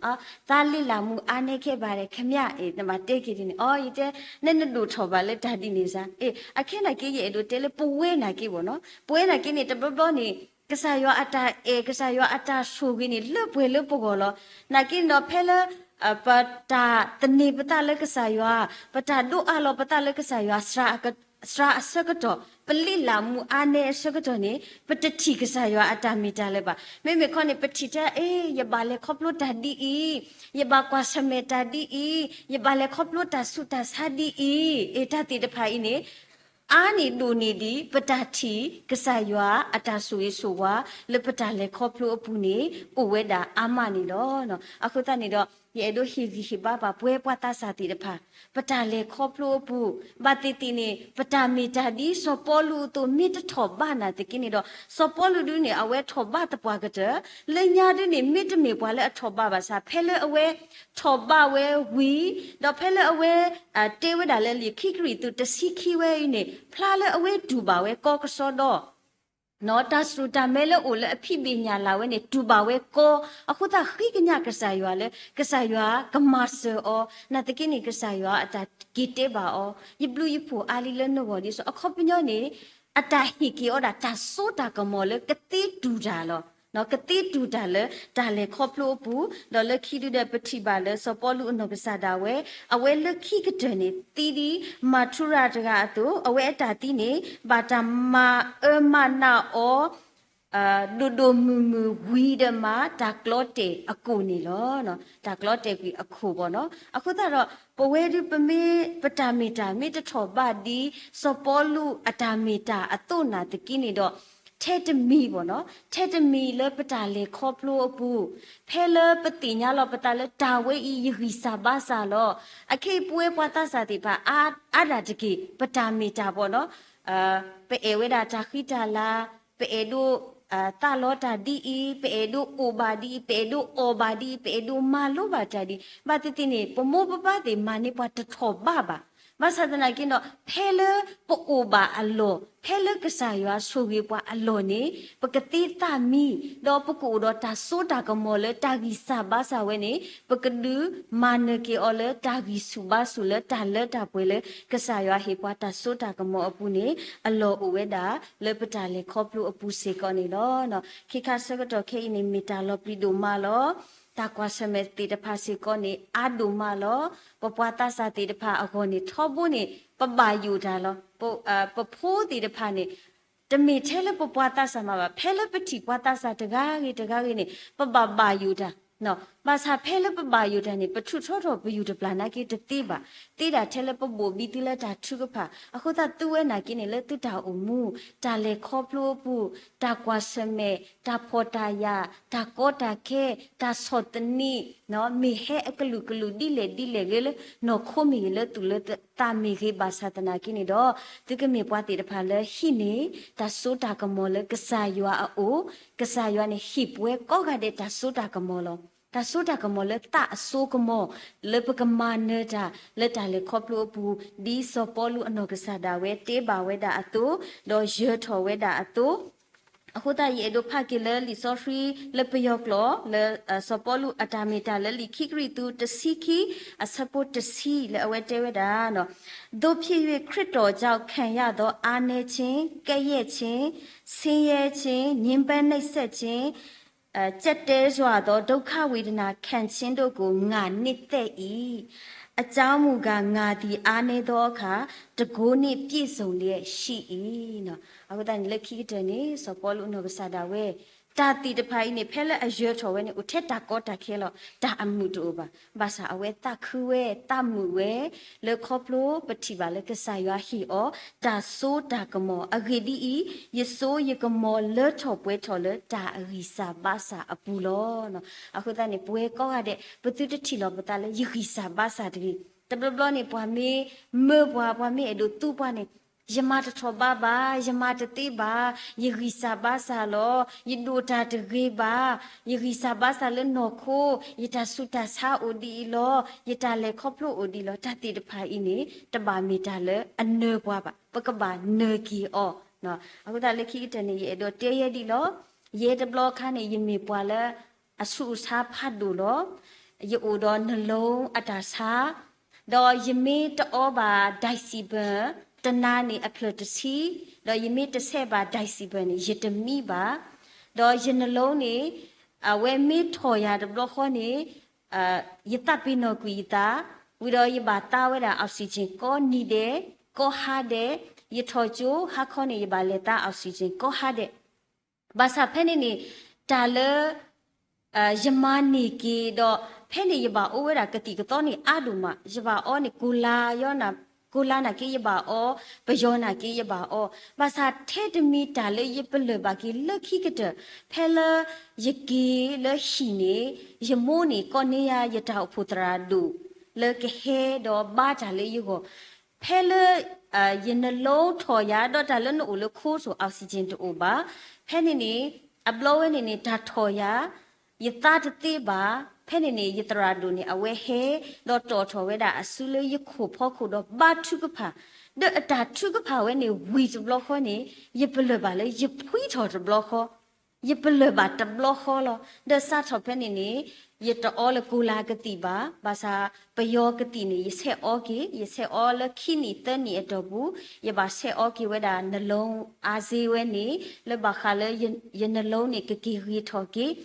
သားလေ့လာမှုအားနည်းခဲ့ပါတယ်ခင်ဗျာ အ့ၣ် နဘၣ်တဲက့ၤဒ်န့ၣ် အီ ယတဲ နဲနဒိၣ်ထီၣ်ဘၣ်လၢတၢ်ဒ်န့ၣ်စ့ၢ် အ့ၣ် အခဲနာ်က့ ယအဲၣ်ဒိးတဲလၢပဝဲနာ်က့ဘၣ်နီၤ ပဝဲနာ်က့န့ၣ် တဘျီဘျီန့ၣ် ကစၢ်ယွၤအတၢ်အဲၣ် ကစၢ်ယွၤအတၢ်ဆိၣ်ဂ့ၤန့ၣ် လၢပှဲၤလၢပဂီၢ်လီၤ. နာ်က့န့ၣ်ဒီး ဖဲလၢ ပတၢ်သန့ၤပသးလၢကစၢ်ယွၤ, ပတၢ်ဒိးအးလီၤပသးလၢကစၢ်ယွၤ စှၤအဆၢကတီၢ်, ပလေ့လာမှုအားနည်းအဆၢကတီၢ်န့ၣ် ပတထံၣ်ကစၢ်ယွၤအတၢ်မ့ၢ်တၢ်လၢၤဘၣ်. မ့မ့ၢ်ခီန့ၣ် ပထံၣ်ထဲ အ့ ယဘၣ်လဲၤခီဖျိတၢ်ဒ်အံၤ, ယဘၣ်ကွၢ်ဆၢၣ်မဲာ်တၢ်ဒ်အံၤ, ယဘၣ်လဲၤခီဖျိတၢ်ဆူးတၢ်ဆါဒ်အံၤ, အ့ၣ် တၢ်သ့ၣ်တဖၣ်အံၤန့ၣ် အါန့ၢ်ဒိၣ်န့ၢ်ဒံး ပတၢ်ထံၣ်ကစၢ်ယွၤအတၢ်ဆိၣ်ဂ့ၤဆိၣ်ဝါ လၢပတၢ်လဲၤခီဖျိအပူၤန့ၣ် အိၣ်ဝဲဒၣ်အါမးန့ၣ်လီၤ. အဃိသတးန့ၣ်ဒီး ယအဲၣ်ဒိးဟ့ၣ်ဂံၢ်ဟ့ၣ်ဘါပှၤ ပဝဲပှၤသးစၢ်သ့ၣ်တဖၣ် ပတၢ်လဲၤခီဖျိအပူၤ ဘၣ်သ့ၣ်သ့ၣ်န့ၣ် ပတၢ်မ့ၢ်တၢ်ဒ်စီၤပီလူးအသိး မ့ၢ်တထီၣ်ဘးနၤသက့န့ၣ်ဒီး စီၤပီလူးဒုန့ၣ် အဝဲထီၣ်ဘးသပှၢ်ကတၢၢ် လၢညါဒုန့ၣ် မ့တမ့ၢ်ပှၤလၢအထီၣ်ဘးဘၣ်ဆၣ် ဖဲလၢအဝဲထီၣ်ဘးဝဲဝံၤ ဒီးဖဲလၢအဝဲ တဲဝဲဒၣ်လၢလံာ်ခံကရံၣ်သူး တဆံခံဝဲအံၤန့ၣ် ဖျါလၢအဝဲတူၢ်ဘၣ်ဝဲကီကစီဒီ တၢ်စူၢ်တၢ်မဲလၢအိၣ်လၢအဖံးဘ့ၣ်ညၣ်လၢ်ဝဲန့ၣ် တူၢ်ဘၣ်ဝဲကီ, အဃိသတးဃ့ကညးကစၢ်ယွၤလၢ ကစၢ်ယွၤကမၤစၢၤအီၤ, နာ်သက့န့ၣ် ကစၢ်ယွၤအတၢ်က့ၤတဲဘၣ်အီၤ, ယဘျုးယဖှိၣ်အါလံလၢနဂီၢ်ဒ်သိး အခီပညီန့ၣ် အတၢ်ဟ့ၣ်က့ၤအီၤဒၣ် တၢ်စိတၢ်ကမီၤလၢကသ့တူၢ်တၢ်လီၤ. ကသ့တူၢ်တၢ်လၢတၢ်လဲၤခီဖျိအပူၤ, ဒီးလၢခံဒုဒီး ပထံၣ်ဘၣ်လၢစီၤပီလူးအနီၢ်ကစၢ်ဒၣ်ဝဲ, အဝဲလၢခံကတၢၢ်န့ၣ် သံဒ်မၤထူရၤတဂၤအသိး, အဝဲအတၢ်သံန့ၣ် ဘၣ်တၢ်မၤအၢမၤနးအီၤ ဒိၣ်ဒိၣ်မုၢ်မုၢ်ဝံၤဒီးမး တၢ်ကျီတဲာ်အကိၣ်န့ၣ်လီၤ. တၢ်ကျီတဲာ်ကွံာ်အခိၣ်ဘၣ်နီၤ. အဃိသတးဒီး ပဝဲဒုပမ့ၢ် ပတၢ်မ့ၢ်တၢ်မ့ၢ်တထီၣ်ဘးဒ် စီၤပီလူးအတၢ်မ့ၢ်တၢ်အသိးနာ်သက့န့ၣ်ဒီး ထဲတမံၤဘၣ်နီၤ, ထဲတမံၤလၢပတၢ်လဲၤခီဖျိအပူၤ, ဖဲလၢပသ့ၣ်ညါလီၤပသးလၢတၢ်ဝဲအံၤ ယဂံၢ်စၢ်ဘါစၢ်လီၤ. အခဲအံၤပဝဲပှၤသးစၢ်သ့ၣ်တဖၣ် အါဒၣ်တက့ၢ် ပတၢ်မ့ၢ်တၢ်ဘၣ်နီၤ ပအဲၣ်ဝဲဒၣ်တၢ်ဃံတၢ်လၤ, ပအဲၣ်ဒိး သးလီတၢ်ဒ်အံၤ, ပအဲၣ်ဒိးအိၣ်ဘၣ်ဒ်အံၤ, ပအဲၣ်ဒိးအီၣ်ဘၣ်ဒ်အံၤ, ပအဲၣ်ဒိးမၤလိဘၣ်တၢ်ဒ်အံၤ, ဘၣ်သ့ၣ်သ့ၣ်န့ၣ် ပမိၢ်ပပၢ်သ့ၣ်မၤန့ၢ်ပှၤတထီၣ်ဘးဘၣ်. ဘၣ်ဆၣ်သနာ်က့ဒီး ဖဲလၢပအိၣ်ဘၣ်အလီၢ်, ဖဲလၢကစၢ်ယွၤဆိၣ်ဂ့ၤပှၤအလီၢ်န့ၣ် ပကသ့သးမံ, ဒီးပကအိၣ်ဒီးတၢ်စိတၢ်ကမီၤလၢတၢ်ဂံၢ်စၢ်ဘါစၢ်ဝဲန့ၣ် ပကဒုးမၤနၢၤက့ၤအီၤလၢတၢ်ဂံၢ်ဆူၣ်ဘါဆူၣ်လၢတၢ်လၢတၢ်ပှဲၤလၢ ကစၢ်ယွၤဟ့ၣ်ပှၤတၢ်စိတၢ်ကမီၤအပူၤန့ၣ် အလီၢ်အိၣ်ဝဲဒၣ်လၢပတၢ်လဲၤခီဖျိအပူၤစ့ၢ်ကီးန့ၣ်လီၤ. ခံခါဆၢကတီၢ်ခဲအံၤန့ၣ် မ့ၢ်တၢ်လီၤပျံၤဒိၣ်မးလီၤ. တၢ်ကွၢ်ဆၢၣ်မဲာ်သ့ၣ်တဖၣ်စ့ၢ်ကီးန့ၣ် အါဒိၣ်မးလီၤ. ပပှၤသးစၢ်သ့ၣ်တဖၣ်အဂီၢ်န့ၣ် ထီဘိန့ၣ် ပဘၣ်ယိၣ်တၢ်လီၤ. ပဖိသ့ၣ်တဖၣ်န့ၣ် တမ့ၢ်ထဲလၢပပှၤသးစၢ်မးဘၣ်, ဖဲလၢပထံၣ်ပှၤသးစၢ်တဂၤဂ့ၤတဂၤဂ့ၤန့ၣ် ပဘၣ်ဘၣ်ယိၣ်တၢ် ဘၣ်ဆၣ်ဖဲလၢပဘၣ်ယိၣ်တၢ်န့ၣ် ပထုးထီထီၣ်ပယူာ်တပျၢ်နာ်က့တသ့ဘၣ်. သ့ဒၣ်ထဲလၢပဘိၣ်ဘံသုလၢတၢ်ထုကဖၣ်, အဃိသတးသုဝဲနာ်က့န့ၣ် လၢသုတၢ်အိၣ်မူ, တၢ်လဲၤခီဖျိအပူၤ, တၢ်ကွၢ်ဆၢၣ်မဲာ်, တၢ်ဖှီၣ်တၢ်ယာ်, တၢ်ကီတၢ်ခဲ, တၢ်ဆီၣ်သနံး, မ့ၢ်ဟဲအကလုာ်ကလုာ်ဒ်လဲၣ်ဒ်လဲၣ်ဂ့ၤလၢ နီၢ်ခိမ့ၢ်ဂ့ၤ လၢသူၣ်လၢသးမ့ၢ်ဂ့ၤ ဘၣ်ဆၣ်သနာ်က့န့ၣ်ဒီး သုကမ့ၢ်ပှၤသ့ၣ်တဖၣ်လၢဟံးန့ၢ် တၢ်စိတၢ်ကမီၤလၢကစၢ်ယွၤအအိၣ်, ကစၢ်ယွၤန့ၣ်ဟ့ၣ်ပဝဲကိးဂၤဒဲးတၢ်စိတၢ်ကမီၤလီၤ. တၢ်စိတၢ်ကမီၤလၢသးအစိကမီၤ လၢပကမၤနၢၤတၢ်လၢတၢ်လဲၤခီဖျိအပူၤ, ဒ်စီၤပီလူးအနီၢ်ကစၢ်ဒၣ်ဝဲတဲဘၣ်ဝဲဒၣ်အသိး, ဒီးယၢၤထီၣ်ဝဲဒၣ်အသိး, အဃိသတးယအဲၣ်ဒိးဖးက့ၤလၢလံာ်စီဆှံလၢပယီၤကျိာ် လၢစီၤပီလူးအတၢ်မ့ၢ်တၢ်လၢလံာ်ခံကရံၣ်သူး တဆံခံ အဆၢဖိတဆံ လၢအဝဲတဲဝဲဒၣ်, သို့ဖြစ်၍ ခရစ်တော်ကြောင့် ခံရသော အားနည်းခြင်း, ကဲ့ရဲ့ခြင်း, ဆင်းရဲခြင်း, ညှဉ်းပန်းနှိပ်စက်ခြင်း, ကျပ်တည်းစွာသော ဒုက္ခဝေဒနာခံခြင်းတို့ကို ငါနှစ်သက်၏. အကြောင်းမူကား ငါသည် အားနည်းသောအခါ တန်ခိုးနှင့် ပြည့်စုံလျက်ရှိ၏. အဃိသတးန့ၣ် လၢခံကတၢၢ်န့ၣ် စီၤပီလူးအနီၢ်ကစၢ်ဒၣ်ဝဲ တၢ်သ့ၣ်တဖၣ်အံၤန့ၣ် ဖဲလၢအယၢၤထီၣ်ဝဲန့ၣ် အိၣ်ထဲတၢ်ကီတၢ်ခဲလီၤ. တၢ်အမုာ်တအိၣ်ဘၣ်. ဘၣ်ဆၣ်အဝဲသးခုဝဲ သးမုာ်ဝဲ လၢခီဖျိပထံၣ်ဘၣ်လၢကစၢ်ယွၤဟ့ၣ်အီၤ တၢ်စိတၢ်ကမီၤ. အဂ့ၢ်ဒ်အံၤ, ယစိယကမီၤလၢထီၣ်ပှဲၤထီၣ်လၢတၢ်ဂံၢ်စၢ်ဘါစၢ်အပူၤလီၤ. အဃိသတးန့ၣ် ပဝဲကိးဂၤဒဲး ပသုတထံၣ်လီၤပသးလၢယဂံၢ်စၢ်ဘါစၢ်တဂ့ၤ. တဘျီဘျီန့ၣ် ပှၤမ့ၢ်မၢပှၤ, ပှၤမ့ၢ်အဲၣ်ဒိးသူပှၤန့ၣ် ယမၤတထီၣ်ဘးဘၣ်, ယမၤတသ့ဘၣ်, ယဂံၢ်စၢ်ဘါစၢ်လီၤ, ယဒိၣ်တၢ်တဂ့ၤဘၣ်, ယဂံၢ်စၢ်ဘါစၢ်လၢနီၢ်ခိ, ယတၢ်ဆူးတၢ်ဆါအိၣ်ဒ်အံၤလီၤ, ယတၢ်လဲၤခီဖျိအိၣ်ဒ်အံၤလီၤ. တၢ်သ့ၣ်တဖၣ်အံၤန့ၣ် တဘၣ်မ့ၢ်တၢ်လၢအနၢပှၤဘၣ်, ပကဘၣ်နၢက့ၤအီၤ. အဃိသတးလၢခံကတၢၢ်န့ၣ် ယအဲၣ်ဒိးတဲယဲဒ်အံၤလီၤ. ယဲတဘျီအခါန့ၣ် ယမ့ၢ်ပှၤလၢ အဆူးအဆါဖးဒိၣ်လီၤ. ယအိၣ်ဒီးနှလုံးအတၢ်ဆါ, ဒီးယမ့ၢ်တအီဘၣ် ဒိၣ်စံးပၢၢ် တနၤန့ၣ်အဖျၢၣ်တဆံ, ဒီးယမ့ၢ်တဆဲးဘၣ် ဒိၣ်စံးပၢၢ်န့ၣ် ယတမံဘၣ်. ဒီးယနှလုံးန့ၣ် အဝဲမ့ၢ်ထီၣ်ယၤတဘျီဃီန့ၣ် ယသးပ့ၤနီၣ်ကွံာ်ယသး, ဝံၤဒီးယဘၣ်သါဝဲဒၣ် oxygen ကိးနံၤဒဲး, ကိးဟါဒဲး, ယထီၣ်ကၠိဟါခီန့ၣ် ယဘၣ်လဲၤသါ oxygen ကိးဟါဒဲး. ဘၣ်ဆၣ်ဖဲန့ၣ်န့ၣ် တၢ်လၢ ယမၤန့ၢ်က့ၤဒီး ဖဲန့ၣ်ယဘၣ်အိၣ်ဝဲဒၣ်ကသံၣ်ကသီန့ၣ်အါဒိၣ်မး, ယဘၣ်အီန့ၣ် ကိၣ်လၤယီနၤ, ကိးလါနာ်က့ယဘၣ်အီ, ပယီၤနာ်က့ယဘၣ်အီ, ဘၣ်ဆၣ်ထဲတမံၤတၢ်လၢယပလၢၢ်ဘၣ်က့ၤလၢခံကတၢၢ်, ဖဲလၢယက့ၤလၢဟံၣ်န့ၣ်, ယမိၢ်န့ၣ်ကိးန့ၢ်ယၤယတၢ်အိၣ်ဖှိၣ်သရၣ်ဒိၣ် လၢကဟဲဒီးဘါတၢ်လၢယဂီၢ်, ဖဲလၢ ယနလိထီၣ်ယၤ ဒီးတၢ်လၢနအိၣ်လၢခိစိၤ oxygen တအိၣ်ဘၣ်, ဖဲန့ၣ်န့ၣ် အဘျီဝဲန့ၣ်န့ၣ် တၢ်ထီၣ်ယၤ ယသးတသ့ဘၣ်, ဖဲန့ၣ်န့ၣ် ယသရၣ်ဒိၣ်န့ၣ် အဝဲဟဲ ဒီးတီၣ်ထီၣ်ဝဲဒၣ်အစုလၢယခိၣ်ဖီခိၣ်ဒီးဘါထုကဖၣ်, ဒီးအတၢ်ထုကဖၣ်ဝဲန့ၣ်ဝံၤတဘျီဃီန့ၣ် ယပလၢၢ်ဘၣ်လၢယဖှံထီၣ်တဘျီဃီ, ယပလၢၢ်ဘၣ်တဘျီဃီလီၤ. ဒီးစးထီၣ်ဖဲန့ၣ်န့ၣ် ယတအီလၢကိးလါကသံၣ်ဘၣ်, ဘၣ်ဆၣ်ပယီၤကသံၣ်န့ၣ် ယဆဲးအီက့ၤ, ယဆဲးအီလၢခံနံၣ်သၢနံၣ်အတီၢ်ပူၤ, ယဘၣ်ဆဲးအီက့ၤဝဲဒၣ် နလိအါစ့ဝဲန့ၣ် လၢဘၣ်ဃးလၢယနလိန့ၣ် ကက့ၤဂ့ၤထီၣ်က့ၤ,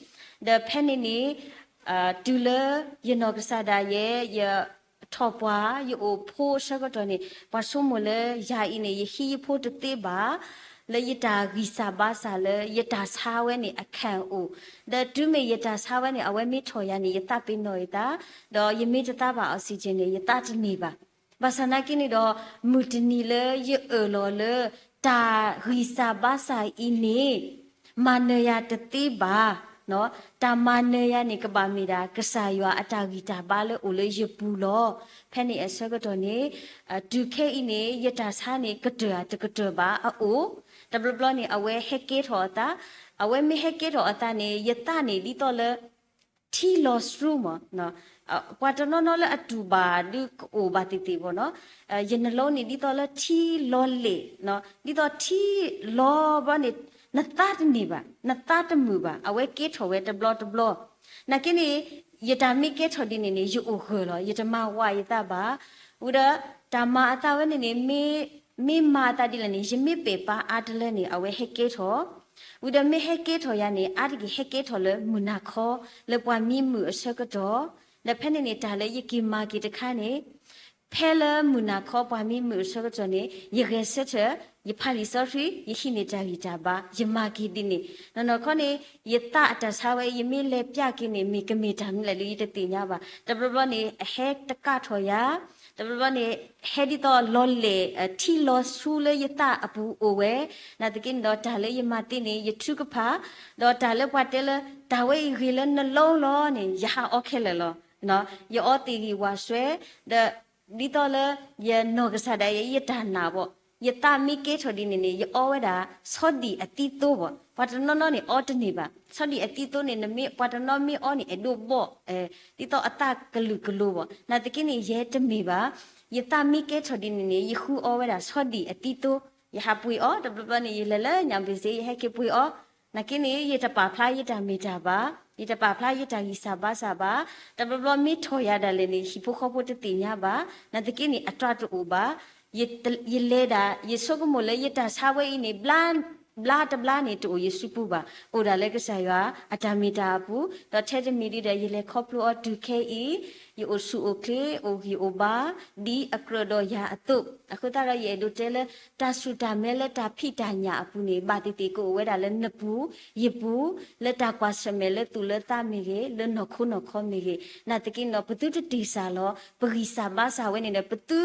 ဒီးဖဲန့ၣ်န့ၣ် တုၤလၢယနီၢ်ကစၢ်ဒၣ်ယဲ ယထီၣ်ပှၢ် ယအိၣ်ဖိအဆၢကတီၢ်န့ၣ် ပှၤဆိကမိၣ်လၢယၤအံၤန့ၣ် ယဟံးယဖိတသ့ဘၣ်, လၢယတၢ်ဂံၢ်စၢ်ဘါစၢ်လၢယတၢ်ဆါဝဲန့ၣ် အခံအိၣ်, ဒီးတုၤမ့ၢ်ယတၢ်ဆါဝဲန့ၣ် အဝဲမ့ၢ်ထီၣ်ယၤန့ၣ် ယသးပ့ၤနီၣ်ယသး, ဒီးယမ့ၢ်တသါဘၣ် oxygen န့ၣ် ယသးတန့ၢ်ဘၣ်. ဘၣ်ဆၣ်နာ်က့န့ၣ်ဒီး မုၢ်တနံၤလၢယအၢၣ်လီၤလၢ တၢ်ဂံၢ်စၢ်ဘါစၢ်အံၤန့ၣ် မၤနၢၤယၤတသ့ဘၣ်, တၢ်မၤနၢၤယၤန့ၣ် ကဘၣ်မ့ၢ်ဒၣ် ကစၢ်ယွၤအတၢ်ဂံၢ်တၢ်ဘါလၢအိၣ်လၢယပူၤလီၤ. ဖဲန့ၣ်အဆၢကတီၢ်န့ၣ် တုၤခဲအံၤန့ၣ် ယတၢ်ဆါန့ၣ် ကတၢၢ်ဧါတကတၢၢ်ဘၣ်အအိၣ်, တဘျီဘျီန့ၣ် အဝဲဟဲကဲထီၣ်အသး, အဝဲမ့ၢ်ဟဲကဲထီၣ်အသးန့ၣ် ယသးန့ၣ်ဒ်သိးလၢ ထံလီၤဆှူမး, ပှၤတနီၤနီၤလၢအတူၢ်ဘၣ်ဒုးကအိၣ်ဘၣ်သ့ၣ်သ့ၣ်ဘၣ်နီၤ, ယနလိန့ၣ် ဒ်သိးလၢထံလီၤလဲၢ်, ဒ်သိးထံလီၤဘျီန့ၣ် နသးတန့ၢ်ဘၣ်, နသးတမုာ်ဘၣ်, အဝဲကဲထီၣ်ဝဲတဘျီတဘျီ. နာ်က့န့ၣ် ယတၢ်မ့ၢ်ကဲထီၣ်ဒ်န့ၣ်န့ၣ် ယအိၣ်ဂၢၢ်လီၤ, ယတမၤဝးယသးဘၣ်. ဝံၤဒီး တၢ်မၤအသးဝဲန့ၣ်န့ၣ် မ့ၢ်မၤအသးဒ်လဲၣ်န့ၣ် ယမ့ၢ်ပဲာ်ပာ်အါတလၢန့ၣ် အဝဲဟဲကဲထီၣ် ဝံၤဒီးမ့ၢ်ဟဲကဲထီၣ်ယၤန့ၣ် အါတက့ၢ်ဟဲကဲထီၣ်လၢမုၢ်နၤခီ လၢပှၤမံမုာ်အဆၢကတီၢ်, ဒီးဖဲန့ၣ်န့ၣ် တၢ်လၢယက့ၤမၤက့ၤတခါန့ၣ် ဖဲလၢမုၢ်နၤခီပှၤမံမုာ်အဆၢကတီၢ်န့ၣ် ယဂဲၤဆၢထၢၣ် ယဖးလံာ်စီဆှံ ယဟံးန့ၢ်တၢ်ဂံၢ်တၢ်ဘါ ယမၤက့ၤဒ်န့ၣ် နီၢ်နီၢ်ခီန့ၣ် ယသးအတၢ်ဆါဝဲ ယမ့ၢ်လဲၤပျးက့ၤန့ၣ် မ့ၢ်ကမ့ၢ်တၢ်မနုၤလဲၣ်ဒီး ယတသ့ၣ်ညါဘၣ်. တဘျီဘျီန့ၣ် အဟဲတကးထီၣ်ယၤ တဘျီဘျီန့ၣ် ဟဲဒ်သိးလီၤလဲၢ် ထံလီၤဆှူလၢယသးအပူၤအိၣ်ဝဲ, နာ်သက့န့ၣ်ဒီး တၢ်လၢယမၤသ့န့ၣ် ယထုကဖၣ်, ဒီးတၢ်လၢပှၤတဲလၢ တၢ်ဝဲအံၤဂ့ၤလၢနလိလီၤန့ၣ် ယဟးအီခဲလၢာ်လီၤ. ယအီသ့ၣ်ဂံၢ်ဝၣ်စွဲ, ဒီး ဒ်သိးလၢ ယနီၢ်ကစၢ်ဒၣ်ယဲ ယတၢ်နာ်ဘၣ်, ယသးမ့ၢ်ကဲထီၣ်ဒ်န့ၣ်န့ၣ် ယအီဝဲဒၣ် ဆီဒံၣ်အသံသိဘၣ်. ပှၤတနီၤနီၤန့ၣ် အီတန့ၢ်ဘၣ်. ဆီဒံၣ်အသံသိန့ၣ် နမ့ၢ် ပှၤတနီၤမ့ၢ်အီန့ၣ် အဲၣ်ဒိးဘီၣ် ဒ်သိးအသးကလုာ်ကလိၤဘၣ်. နာ်သက့န့ၣ် ယဲတမ့ၢ်ဘၣ်. ယသးမ့ၢ်ကဲထီၣ်ဒ်န့ၣ်န့ၣ် ယဃုအီဝဲဒၣ် ဆီဒံၣ်အသံသိ, ယဟးပှ့ၤအီၤ တဘျီဘျီန့ၣ် ယလဲၤလၢညၣ်ဘ့ၣ်စ့ ယဟဲက့ၤပှ့ၤအီၤ, နာ်သက့န့ၣ် ယတပာ်ဖျါယတၢ်မ့ၢ်တၢ်ဘၣ်, ယတပာ်ဖျါယတၢ်ဂံၢ်စၢ်ဘါစၢ်ဘၣ်, တဘျီဘျီမ့ၢ်ထီၣ်ယၤဒၣ်လဲာ်န့ၣ် ဟံၣ်ဖိဃီဖိတသ့ၣ်ညါဘၣ်, နာ်သက့န့ၣ် အတြၢ်တအိၣ်ဘၣ်. ယလဲၤဒၣ် ယဆိကမိၣ်လၢယတၢ်ဆါဝဲအံၤန့ၣ် ဘျါတဘျါန့ၣ် တအိၣ်ယစုပူၤဘၣ်, အိၣ်ဒၣ်လၢကစၢ်ယွၤအတၢ်မ့ၢ်တၢ်အပူၤ, ဒီးထဲတမံၤဒ်ဒီး ယလဲၤခီဖျိအီၤတုၤခဲအံၤ, ယအိၣ်ဆူၣ်အိၣ်ချ့ အိၣ်ဂံၢ်အိၣ်ဘါဒ်အကြၢးဒီးယၤအသိး, အဃိသတးဒီး ယအဲၣ်ဒိးတဲလၢ တၢ်ဆူၣ်တၢ်မဲလၢတၢ်ဖံးတၢ်ညၣ်အပူၤန့ၣ် ဘၣ်သ့ၣ်သ့ၣ်ကအိၣ်ဝဲဒၣ်လၢနပူၤ ယပူၤ, လၢတၢ်ကွၢ်ဆၢၣ်မဲာ်လၢသူၣ်လၢသးမ့ၢ်ဂ့ၤ, လၢနီၢ်ခိနီၢ်ခီမ့ၢ်ဂ့ၤ, နာ်သက့န့ၣ်ဒီး ပသုတတ့ၢ်စၢ်လီၤ ပဂံၢ်စၢ်ဘါစၢ်ဝဲန့ၣ်ဒီး ပသု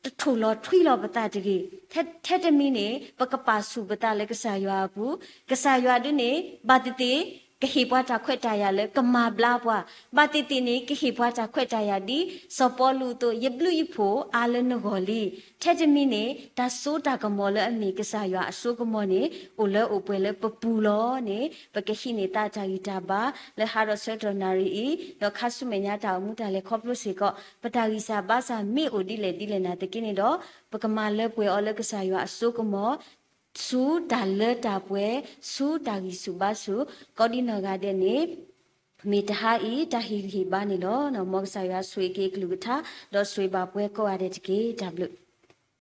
တထိၣ်လီၤထွံလီၤပသးတဂ့ၤ. ထဲတမံၤန့ၣ် ပကပာ်ဆူၣ်ပသးလၢကစၢ်ယွၤအပူၤ, ကစၢ်ယွၤဒ်န့ၣ် ဘၣ်သ့ၣ်သ့ၣ် ကဟ့ၣ်ပှၤတၢ်ခွဲးတၢ်ယာ်လၢကမၤဘျါပှၤ, ဘၣ်သ့ၣ်သ့ၣ်န့ၣ် ကဟ့ၣ်ပှၤတၢ်ခွဲးတၢ်ယာ်ဒ်စီၤပီလူးအသိး ယဘျုးယဖှိၣ်အါလၢနဂီၢ်လံ. ထဲတမံၤန့ၣ် တၢ်စိတၢ်ကမီၤလၢအမ့ၢ်ကစၢ်ယွၤအစိကမီၤန့ၣ် အိၣ်လၢအိၣ်ပှဲၤလၢပပူၤလီၤန့ၣ် ပကဟံးန့ၢ်သးတၢ်ဂံၢ်တၢ်ဘါ လၢဟးဒီးဆၢကတီၢ်နၣ်ရံၣ်အံၤ, ဒီးခါဆူမဲာ်ညါတၢ်အိၣ်မူတၢ်လဲၤခီဖျိစ့ၢ်ကီး ပတၢ်ဂံၢ်စၢ်ဘါစၢ်မ့ၢ်အိၣ်ဒ်လဲၣ်ဒ်လဲၣ်နာ်သက့န့ၣ်ဒီး ပကမၤလၢပှဲၤအီၤလၢကစၢ်ယွၤအစိကမီၤ ဆူတၢ်လၢတၢ်ပှဲၤ ဆူတၢ်ဂံၢ်ဆူၣ်ဘါဆူၣ် ကိးဒံနီၢ်ဂၤဒဲးန့ၣ် မ့ၢ်တဟါအံၤ တၢ်ဟ့ၣ်ဂံၢ်ဟ့ၣ်ဘါန့ၣ်လီၤ. မ်ကစၢ်ယွၤဆိၣ်ဂ့ၤက့ၤအကလုၢ်ကထါ ဒီးဆိၣ်ဂ့ၤဘၣ်ပှၤကိးဂၤဒဲးတက့ၢ်. တၢ်ဘျုး